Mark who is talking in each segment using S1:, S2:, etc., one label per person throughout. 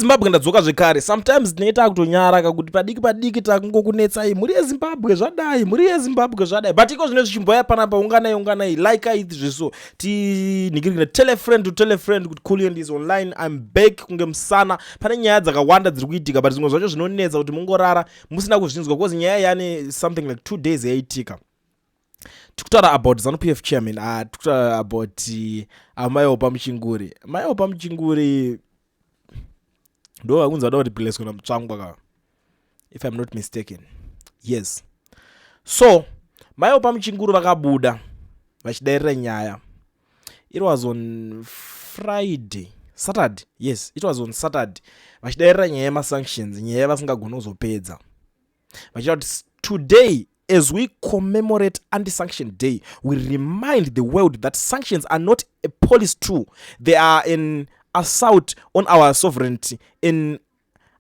S1: Yezimbabwe, ndadzoka zvekare. Sometimes tinenge takutonyara kakuti padiki padiki takungokunetsai. Mhuri yeZimbabwe, zvadai. Mhuri yeZimbabwe, zvadai. But iko zvino zvichimboya panapa, unganai, unganai, like zviso, tinhikirikine, tell a friend to tell a friend kuti Kulliant is online. I'm back kunge musana. Pane nyaya dzakawanda dziri kuitika, but zvimwe zvacho zvinonetsa kuti mungorara musina kuzvinzwa, because nyaya yane something like 2 days yaitika. Tikutaura about ZANU PF chairman, tikutaura about amai Oppah Muchinguri. Mai Oppah Muchinguri ndo vakunzi vada kureplacewa naMutsvangwa ka, if I'm not mistaken. Yes, so mai Oppah Muchinguri vakabuda vachidairira nyaya. It was on Friday, Saturday. Yes, it was on Saturday, vachidairira nyaya yemasanctions, nyaya yavasingagoni kuzopedza, vachida kuti, "Today, as we commemorate Anti-Sanction Day, we remind the world that sanctions are not a policy tool. They are an assault on our sovereignty, an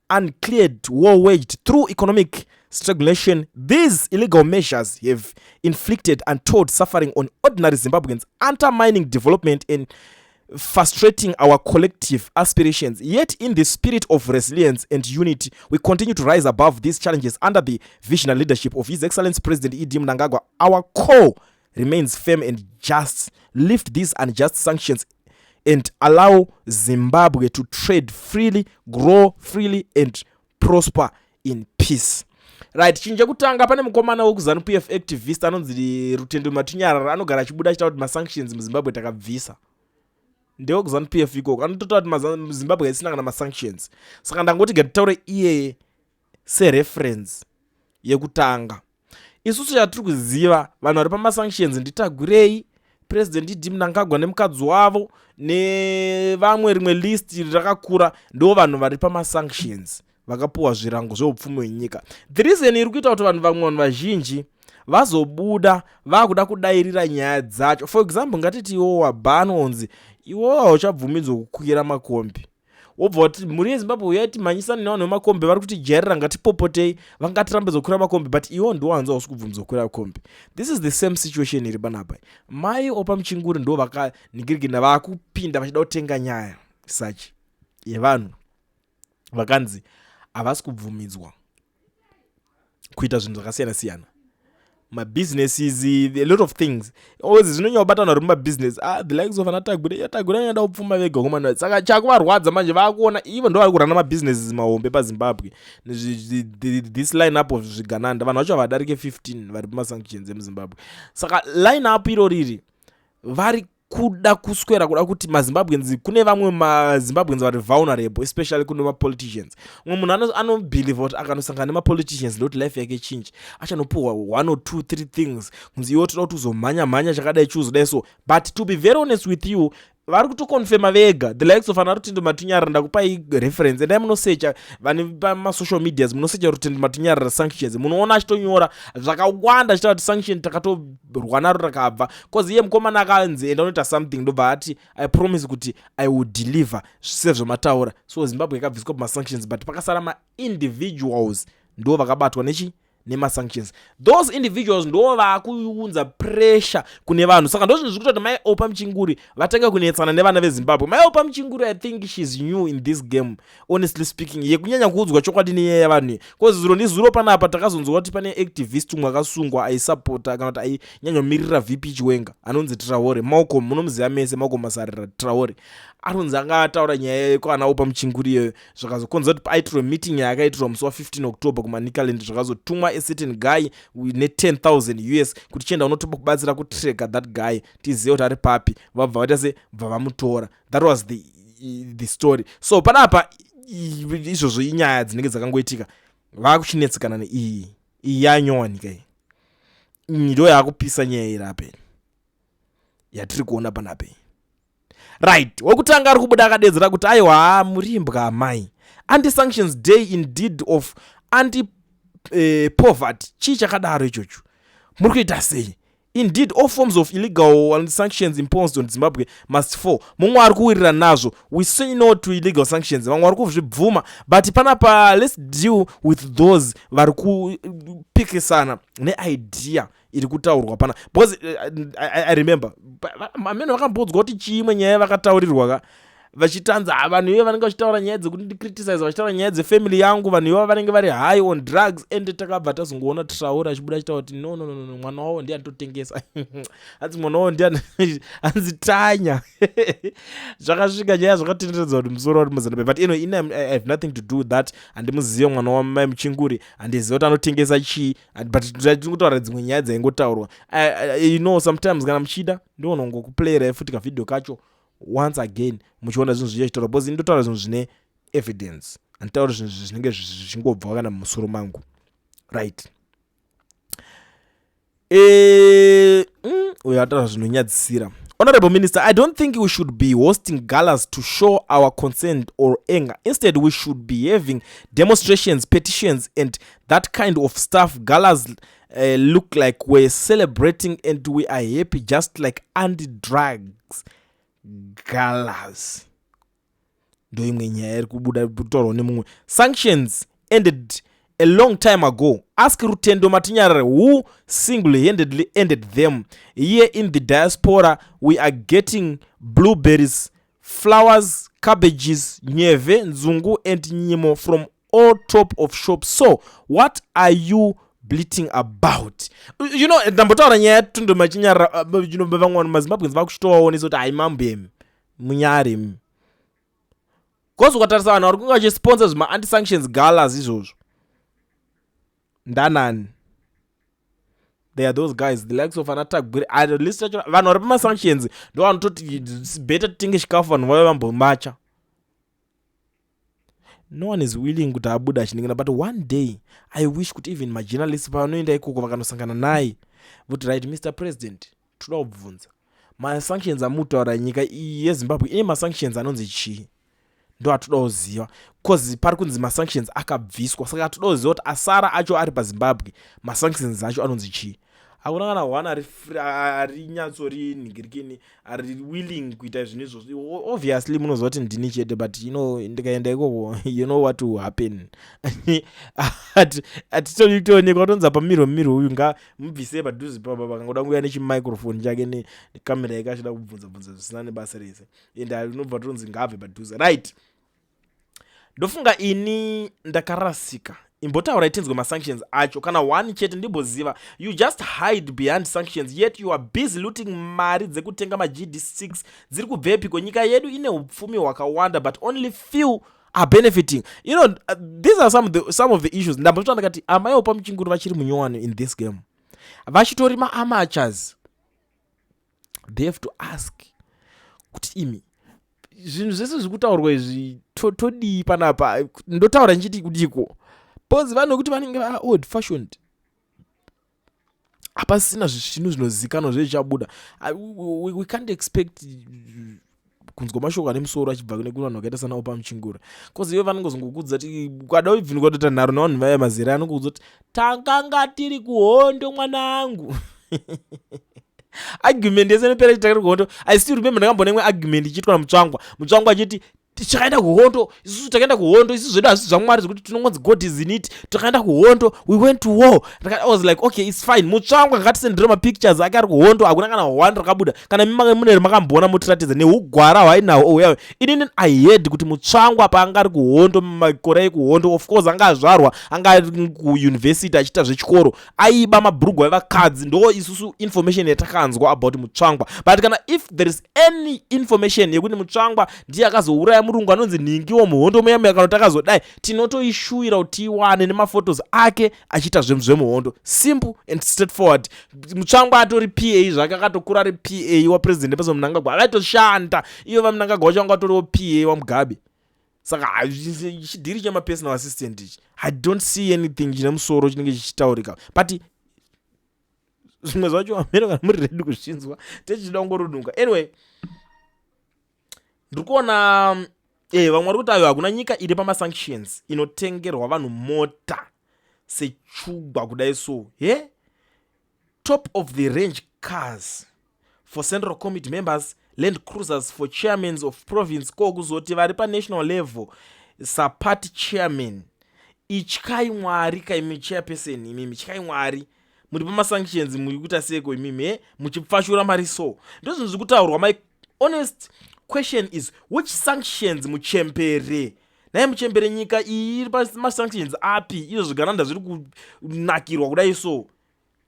S1: uncleared war waged through economic strangulation. These illegal measures have inflicted untold suffering on ordinary Zimbabweans, undermining development and frustrating our collective aspirations. Yet, in the spirit of resilience and unity, we continue to rise above these challenges under the visionary leadership of His Excellency President E.D. Mnangagwa. Our call remains firm and just: lift these unjust sanctions and allow Zimbabwe to trade freely, grow freely, and prosper in peace." Right, chinhu chekutanga, pane mukomana wekuZANU PF activist anonzi Rutendo Matunyarara, anogara achibuda achitaura kuti masanctions muZimbabwe takabvisa. NdewekuZANU PF ikoko, anototaura kuti Zimbabwe haisina kana masanctions. Saka ndangoti ngatitaure iyeye sereference yekutanga. Isusu chatiri kuziva, vanhu vari pamasanctions ndiTagwirei, President ED Mnangagwa nemukadzi wavo nevamwe, rimwe list rakakura. Ndo vanhu vari pamasanctions, vakapuwa zvirango zveupfumi hwenyika. The reason iri kuita kuti vanhu vamwe, vanhu vazhinji vazobuda vakuda kudairira nyaya dzacho, for example, ngatiti iwo wabhanonzi iwowo hauchabvumidzwa kukwira makombi, wobva kuti, "Mhuri yeZimbabwe, uyai timhanyisane nevanhu vemakombi vari kutijairira, ngatipopotei, vangatirambidza kukwira makombi." But iwo ndiwo hanzi hausi kubvumidzwa kukwira kombi. This is the same situation iri panapa. Mai Oppah Muchinguri ndo vakanhingirikina vaakupinda vachida kutenga nyaya such yevanhu vakanzi havasi kubvumidzwa kuita zvinhu zvakasiyana siyana, mabusinesses, a lot of things. Always zvinonyanya kubata vanhu vari mumabusiness, the likes of anaTagwirei. Tagwirei anyada kupfuma vega komana, saka chakuvarwadza manje, vakuona ivo ndo vari kurana mabusinesses mahombe paZimbabwe. This line up of zvigananda, vanhu vacho havadarike 15 vari pamasanctions emuZimbabwe. Saka line up iro riri, vari kuda kuswera kuda kuti maZimbabweans, kune vamwe maZimbabweans vari vulnerable, especially kune mapoliticians. Umwe munhu anobelieve kuti akanosangana nemapoliticians ndokuti life yake change, achanopuhwa one or two three things, kunzi iwo toda kuti uzomhanya mhanya chakadai, chiuzodai. So, but to be very honest with you, vari kutoconfirma vega, the likes of ana Rutendo Matunyarara. Ndakupai reference, endai munosecha vane pamasocial medias, munosecha Rutendo Matunyarara sanctions, munoona achitonyora zvakawanda achitaura kuti sanction takatorwa naro rakabva, 'cause iye mukomana akanzi enda unoita something, ndobva ati, "I promise kuti I will deliver sezvamataura." So Zimbabwe yakabviswa pamasanctions, but pakasara maindividuals ndo vakabatwa nechi nemasanctions. Those individuals ndo vaakuunza pressure kune vanhu. Saka ndo zvinhu zviri kuita kuti mai Oppah Muchinguri vatange kunetsana nevana veZimbabwe. Mai Oppah Muchinguri, I think she's new in this game, honestly speaking, yekunyanya kuudzwa chokwadi nenyaya yavanhu iyi, 'cause zuro ndizuro panapa takazonzwa kuti pane activist umwe akasungwa aisapota kana kuti ainyanyomirira VP Chiwenga, anonzi Traore Malcolm. Munomuziva mese Malcolm Masarira Traore. Anonzi anga ataura nyaya yekwana Oppah Muchinguri iyoyo, zvakazokonzera kuti aitirwe meeting yaakaitirwa musi wa15 October kuManicaland. Zvakazotumwa a certain guy ne10 000 US kuti chienda unotopa kubatsira kutracka that guy, tizive kuti ari papi. Vabva vaita se bva vamutora. That was the story. So panapa izvozvo inyaya dzinenge dzakangoitika, vakuchinetsekana neiyi. Iyi yanyowanika, iyi ndo yaakupisa nyaya iri apa yatiri kuona panapa. Right, wekutanga ari kubuda akadedzera kuti, "Aiwa, murimbwa amai. Anti-sanctions day indeed of anti poverty. Chii chakadaro ichocho? Muri kuita sei? Indeed, all forms of illegal sanctions imposed on Zimbabwe must fall." Mumwe ari kuwirira nazvo, "We say no to illegal sanctions." Vamwe vari kuzvibvuma, but panapa let's deal with those vari kupikisana neidea iri kutaurwa pana, because I remember amene vakambodzwa kuti chiimwe nyaya vakataurirwa ka. Vachitanza, ah, vanhu ivo vanenge vachitaura nyaya dzekuti ndicriticize, vachitaura nyaya dzefamily yangu. Vanhu ivavo vanenge vari high on drugs. And takabva tazongoona Traura achibuda achitaura kuti no, mwana wavo ndiye anototengesa. Hanzi mwana wavo ndiye, hanzi Tanya. Zvakasvika nyaya zvakatenderedza kuti musoro wati muzanabe. But anyway, ini I have nothing to do with that. Handimuzive mwana wamai Muchinguri, handiziva kuti anotengesa chii, but tingotaura dzimwe nyaya dzaingotaurwa. Sometimes kana muchida, ndiona ngokuplayera futi kavhidhio kacho once again, muchiona zvinhu zvichitaura, because ndotaura zvinhu zvine evidence, handitauri zvinhu zvinenge zvichingobva kana mumusoro mangu, right? Uyo ataura zvinonyadzisira. "Honorable Minister, I don't think we should be hosting galas to show our concern or anger. Instead, we should be having demonstrations, petitions and that kind of stuff. Galas look like we're celebrating and we are happy, just like anti-drugs galas." Ndo imwe nyaya iri kubuda kutaurwa nemumwe. "Sanctions ended a long time ago. Ask Rutendo Matinyarare, who single-handedly ended them. Here in the diaspora, we are getting blueberries, flowers, cabbages, nyevhe, nzungu and nyimo from all top of shops. So what are you bleating about?" Ndambotaura nyaya yaTundo Machinyarara. Vamwe vanhu maZimbabweans vakuchitovaonesa kuti haimambemi munyare mi, 'cause ukatarisa vanhu vari kunge vachisponsor zvima-anti-sanctions galas izvozvo ndanani? They are those guys, the likes of ana Tagwirei. At least vanhu vari pamasanctions ndo vanototi better titenge chikafu, vanhu vave vambomacha. No one is willing kuti abuda achiningina. But one day I wish kuti even majournalist pavanoenda ikoko, vakanosangana naye, voti, "Right, Mr President, toda kubvunza masanctions amutaura. Nyika iyi yeZimbabwe ine masanctions anonzi chii? Ndo atoda kuziva, 'cause pari kunzi masanctions akabviswa, saka atoda kuziva kuti asara acho ari paZimbabwe, masanctions acho anonzi chii?" Hakuna kana one ari nyatsori nhingirikini ari willing kuita zvinhu izvozvo. Obviously munoziva kuti ndini chete, but ndikaenda ikoko, you know what will happen. Hatitoonekwa kutonzi apa miro miro uyu ngamubvisei padhuze papa. Vakangoda kuuya nechimicrophone chake nekamera yake achida kubvunza bvunza zvisina nebasa rese, and unobva tonzi ngaabve padhuze, right? Ndofunga ini ndakarasika. Imbotaura itinzwe masanctions acho, kana one chete ndimboziva. You just hide behind sanctions, yet you are busy looting. Mari dzekutenga maGD6 dziri kubvepiko? Nyika yedu ine upfumi hwakawanda, but only few are benefiting. These are some of the issues. Ndambotoa ndakati amai Oppah Muchinguri vachiri munyowani in this game, vachitori maamateurs. They have to ask kuti imi, zvinhu zvese zviri kutaurwa izvi, todii panapa? Ndotaura ndichiti kudiko? Because vanhu vekuti vanenge va old fashioned, hapasina zvinhu zvinozikanwa zvezvichabuda. We can't expect kunzwa mashoko ane musoro achibva kune vanhu vakaita sana Oppah Muchinguri, 'cause ivo vanongozongokudza ti ukada ibvini kwatoita nharo nevanhu vaya mazera, anongokuudza kuti takanga tiri kuhondo mwanangu. Argument yese inopera ichitaka kuhondo. I still remember ndakambona imwe argument ichiitwa naMutsvangwa, Mutsvangwa achiti takaenda kuhondo isusu, takaenda kuhondo isusu, zvedu hazvisi zvaMwari zvekuti tinongonzi God is in it. Takaenda kuhondo, we went to war. I was like, "Okay, it's fine." Mutsvangwa ngatisendere mapictures ake ari kuhondo. Hakuna kana one rakabuda. Kana mune makamboona, mutiratidza neugwara hwainahwo uyayo. Inini I heard kuti Mutsvangwa paanga ari kuhondo, makore ekuhondo, of course anga azvarwa, anga ari kuuniversity achiita zvechikoro, aiba mabhurugwa evakadzi. Ndo isusu information yatakanzwa about Mutsvangwa. But kana if there is any information yekuti Mutsvangwa ndiye akazouraya murungu anonzi nhingiwo muhondo muya muya, kana kuti akazodai, tinotoishuvira kuti tiwane nemaphotos ake achiita zvinhu zvemuhondo. Simple and straightforward. Mutsvangwa atori PA zvake, akatokura ari PA waPresident Emmerson Mnangagwa. Akaitoshanda iyo vaMnangagwa vacho vanga atoriwo PA waMugabe. Saka chidhiri chemapersonal assistant ichi, I don't see anything chine musoro chinenge chichitaurika, but zvimwe zvacho amene kana muri ready kuzvinzwa, techida kungorudunga. Anyway, ndiri kuona vamwe vari kuti ayo hakuna nyika iri pamasanctions inotengerwa vanhu mota sechugwa kudai. So he top of the range cars for central committee members, Land Cruisers for chairmans of province, ko kuzoti vari panational level saparty chairman? Ityai Mwari kaimi chairperson, imimi tyai Mwari. Muri pamasanctions, muri kuita seko imimi? He, muchipfashura mari. So ndozvinhu zviri kutaurwa. My honest Question is, which sanctions, muchembere? Naye muchembere, nyika iyi iri pamasanctions api, izvo zvigananda zviri kunakirwa kudai? So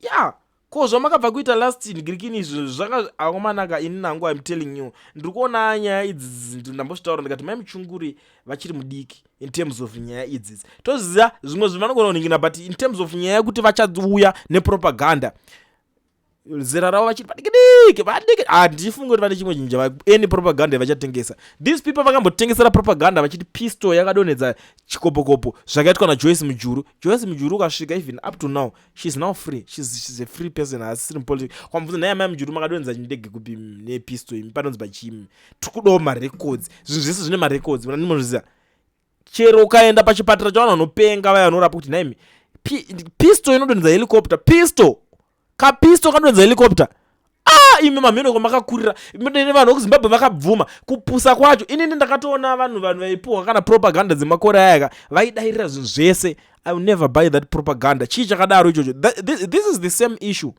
S1: yeah, ko zvamakabva kuita last ngirikini izvi zvaka akomanaka. Ini nangu, I'm telling you, ndiri kuona nyaya idzi, ndambozvitaura ndikati Mai Muchinguri vachiri mudiki in terms of nyaya idzidzi. Toziva zvimwe zvinhu vanogona kuningina, but in terms of nyaya yekuti vachauya nepropaganda, zera ravo vachiri padikidiki padiki. Handifungi kuti vane chimwe chinhu, any propaganda yavachatengesa. These people vakambotengesera propaganda vachiti pistol yakadonhedza chikopokopo, zvakaitwa naJoyce Mujuru. Joyce Mujuru ukasvika, even up to now, she's now free, she's a free person, haasisiri mupolitics. Kwamubvunza, "Naye amai Mujuru, makadonhedza ndege kupi nepistol imi? Panonzi pachimi tiri kudawo marecords." Zvinhu zvese zvine marecords, ndimozviziva. Chero ukaenda pachipatara chavanhu vanopenga vaya vanorapa, kuti, "Naimi, pistol inodonhedza helicopter, pistol, kapisto kanodonhedza helicopter?" Ah, imi mamhino kwamakakurira vanhu vekuZimbabwe vakabvuma kupusa kwacho. Inini ndakatoona vanhu vaipuhwa kana propaganda dzemakore ayaka, vaidayirira zvinhu zvese. I will never buy that propaganda. Chii chakadaro ichocho? This is the same issue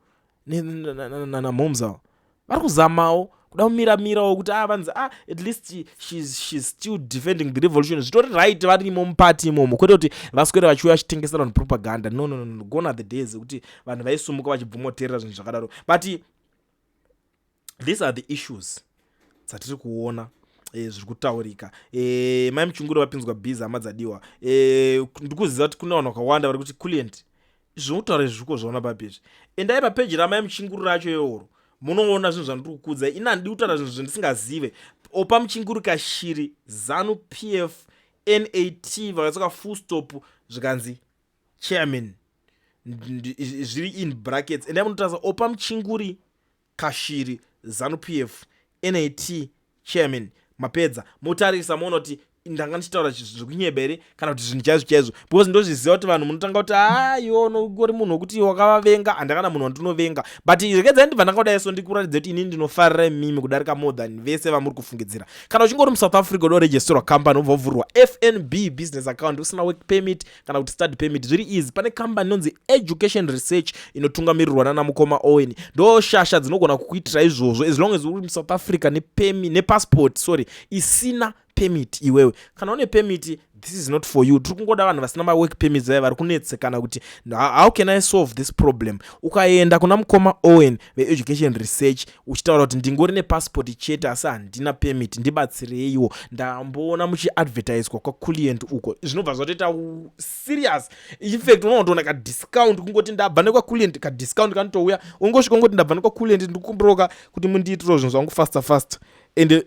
S1: namoms avo vari kuzamawo kuda kumiramirawo kuti a vanzi, ah, at least she's still defending the revolution. Zvitori right, varimo mupati imomo, kwete kuti vaswere vachiuya vachitengesera vanhu propaganda. No, no, no. Gone are the days ekuti vanhu vaisumuka vachibvuma kuteerera zvinhu zvakadaro. But these are the issues dzatiri kuona, zviri kutaurika. Mai Muchinguri vapinzwa bhizi, hama dzadiwa. Ndikuziva kuti kune vanhu vakawanda vari kuti, "Kulient, zvinotaura izvi zviko zvaona papi izvi?" Endai papeji ramai Muchinguri racho iroro, munoona zvinhu zvandiri kukudzai. Ini handidi kutaura zvinhu zvandisingazive. Oppah Muchinguri Kashiri, ZANU PF NAT, vakatsoka full stop, zvikanzi chairman, zviri in brackets. Endai munotarisa Oppah Muchinguri Kashiri, ZANU PF NAT chairman. Mapedza, motarisa, moona kuti ndanga ndichitaura zvekunyeba here kana kuti zvinhu chaizvo chaizvo, because ndozviziva kuti vanhu munotanga kuti, "Aiwo, ungori munhu wekuti wakavavenga." Handakana munhu wandinovenga, but regedzai ndibva ndakadai so ndikuratidze kuti inini ndinofarira imimi kudarika more than vese vamuri kufungidzira. Kana uchinge uri muSouth Africa, udoregisterwa company, wobva wavhurwa FNB business account, usina work permit kana kuti study permit, zviri easy. Pane company inonzi Education Research inotungamirirwa nana mukoma Owen. Ndo shasha dzinogona kukuitira izvozvo, as long as uri muSouth Africa nepassport, sorry, isina permit. Iwewe kana une permit, this is not for you. Tiri kungoda vanhu vasina mawork permits, aya vari kunetsekana kuti, "How can I solve this problem?" Ukaenda kuna mukoma Owen veEducation Research uchitaura kuti, "Ndingori nepassport chete asi handina permit, ndibatsireiwo, ndamboona muchiadvertiswa kwaCulient uko," zvinobva zvatoita serious. Infact, unotoona kadiscount kungoti, "Ndabva nekwaCulient," kadiscount kanotouya. Ungosvika ungoti, "Ndabva nekwaCulient, ndikukumbiroka kuti mundiitirewo zvinhu zvangu faster fast." And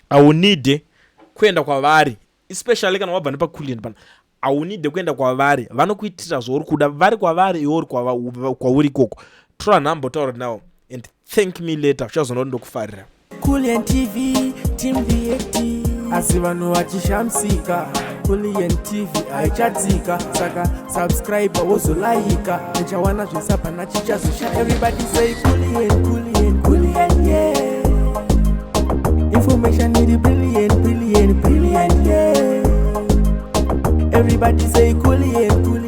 S1: haunide kuenda kwavari, especially kana wabva nepaCulient pana, haunide kuenda kwavari, vanokuitira zvauri kuda vari kwavari. Iwe uri kwauri ikoko, tora nhamba, utaura nawo and thank me later. Uchazoona kuti ndokufarira.
S2: Kulient TV team react, asi vanhu vachishamisika, Kulient TV haichadzika. Saka subscribe, wozolaika, uchawana zvese, hapana chichazosha. Everybody say Kulient, Kulient, Kulient, yeah. Information iri brilliant, brilliant, brilliant, yeah. Everybody say Kulient, Kulient.